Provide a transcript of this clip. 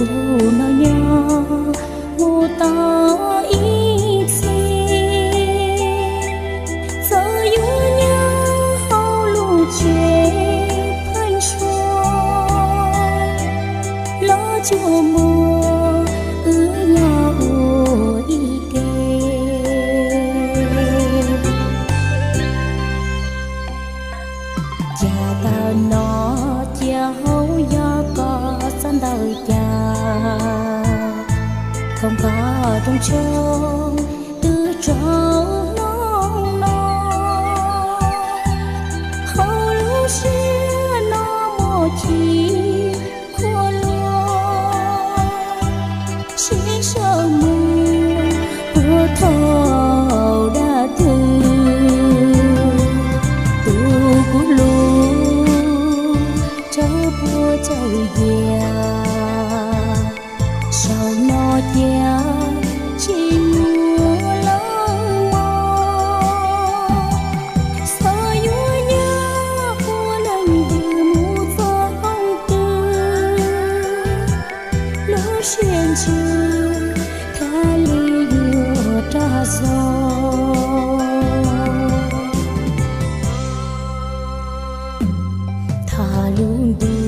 Tus no nyob mus tau ib txhis, txawm yuav nyob hauv lub tsev pheeb suab, los cuag npua wb nyob ua ib ke. Cas tag no cia hauv yog koj xav ntawd cas, thaum nkag rooj tshoob twb tsaus hnub no, hauv lub siab no muaj chim qhuav luaj, sib sau mus puag thaum dab twg, tus kuv hlub tsaug puag tsaug yam, zaum no cia tsis muaj lawm mog. Xav yuav nyob ua neeg twg mus txog qhov twg, lub siab ntsws thiaj li yuav rov xaus. Thaum lub ntuj